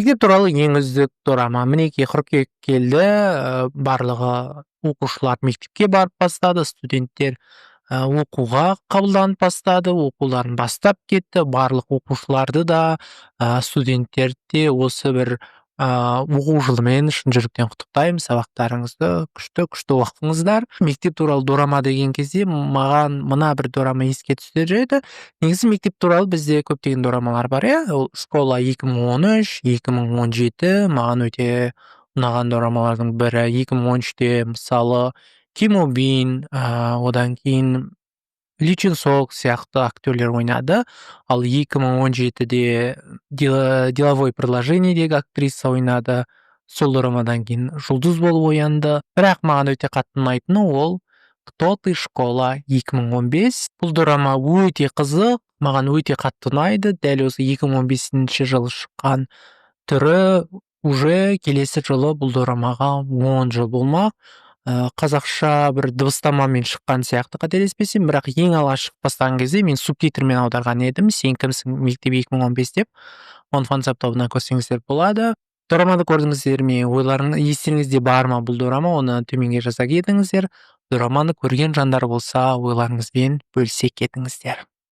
Мектеп туралы ең үздік дорама. Мінекей, қыркүйек келді, барлығы оқушылар мектепке барып бастады, студенттер оқуға қабылданып бастады, оқуларын бастап кетті. Барлық оқушыларды да, студенттерді де осы бір оқу жылымен шын жүректен құттықтаймын. Сабақтарыңызды күшті күшті оқыңыздар. Мектеп туралы дорама деген кезде маған мына бір дорама еске түсер еді. Негізі, мектеп туралы бізде көптеген дорамалар бар, иә. Ол «Школа» 2013, 2017 маған өте ұнаған дорамалардың бірі. 2013-те, мысалы, Ким О Бин, одан кейін Ли Чун Сок сияқты актерлер ойнады. Ал 2017-де «Деловое предложение» актриса ойнады. Сол дорамадан кейін жұлдыз болып оянды. Бірақ маған өте қатты ұнайтыны ол «Кто ты, школа» 2015. Бұл дорама өте қызық, маған өте қатты ұнайды. Дәл осы 2015 жылы шыққан түрі. Уже келесі жылы бұл дорамаға 10 жыл болмақ. Қазақша бір дыбыстамамен шыққан сияқты, қателеспесем. Бірақ ең алғаш шығып бастаған кезде мен субтитрмен аударған едім, «Сен кімсің, мектеп 2015» деп. Оны Фансап тобынан көрсеңіздер болады. Дораманы көрдіңіздер ме? Ойларың, естеріңізде бар ма бұл дорама? Оны төменге жаза кетіңіздер. Дораманы көрген жандар болса, ойларыңызбен бөлісе кетіңіздер.